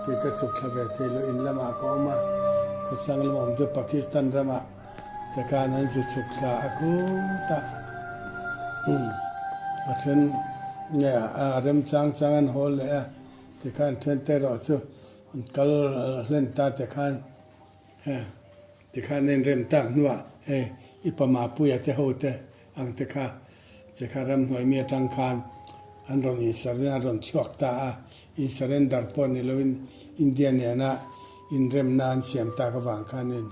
Kei ka chhuk thla ve thei lo, in lamah ka awm a, khawchhang lama awm chu Pakistan ramah te khan an zu chhuk thla a khut a. A then nge a remchang chang an haw leh a, tikhan then te erawh chu an kal hlen ta te khan tikhan a inrem tak hnuah hei i pa Mapuia te ho te Ang te kha che kha ramhnuai mi atang khan an rawn in surrender an rawn chhuak ta a, in surrender pawh ni loin India nena inremna an siam tak avang khanin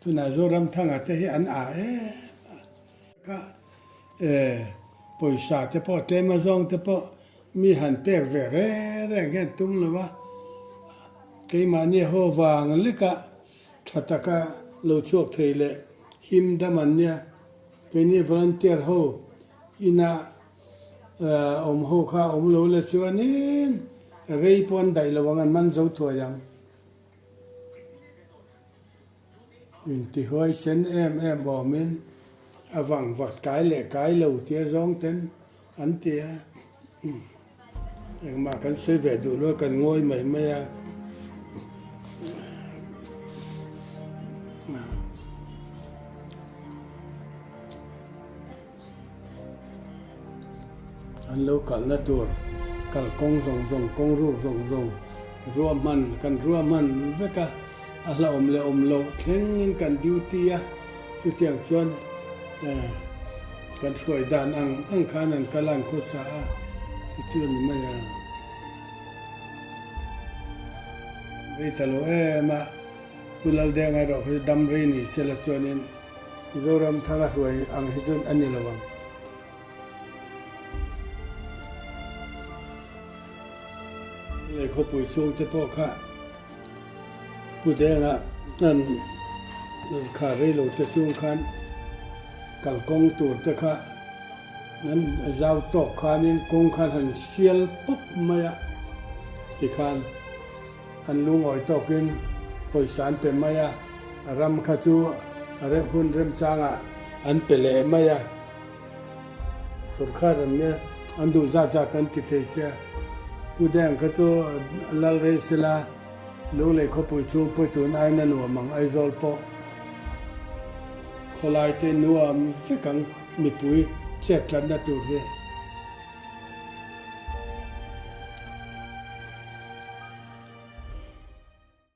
tunah Zoramthanga te hi an a em a kha e pawisa te pawh tlem azawng te pawh mi han pek ve reng reng hian tum lo a, keimahni haw vang leka tha taka lo chhuak thei leh him dam an nia. Keini volunteer ho ina awm ho kha awm lo la chuanin rei pawh an daih lo ang, an man zo thuai ang. Intihuaisen em em awmin a vang vat kai leh kai lo tia zawng ten an ti a, engmah kan sawi ve duh lo a, kan ngawi mai mai a. An lo kalna tur kalkawng zawng zawng, kawng ruk zawng zawng ruahman kan ruahman vek a, a hlauhawm leh awm loh thlengin kan duty a, chutiang chuan kan hruai dan ang ang khan an kal a, an khawsa a, chu chu a ni mai a. Rei ta lo em a, Pu Laldenga erawh kha chu dam rei ni sela chuanin Mizoram thanga hruai ang hi chuan a ni lo ang. Lei khawpui chhung te pawh kha Pu Denga an kha rei lo te chhung khan kalkawng tur te kha an zau tawk khanin kawng khan han sial pawp mai a tikhan An lungawi tawkin pawisa an pe mai a, ram kha chu hun remchangah an pe leh mai a. Sorkar an nia, an duh zat zat an ti thei sia. Pu Deng kha chu lal rei sela, Lunglei khawpui chhung pawh tun aiin a nuam ang, Aizawl pawh khawlai te nuam vek ang mipui chet tlatna tur hi.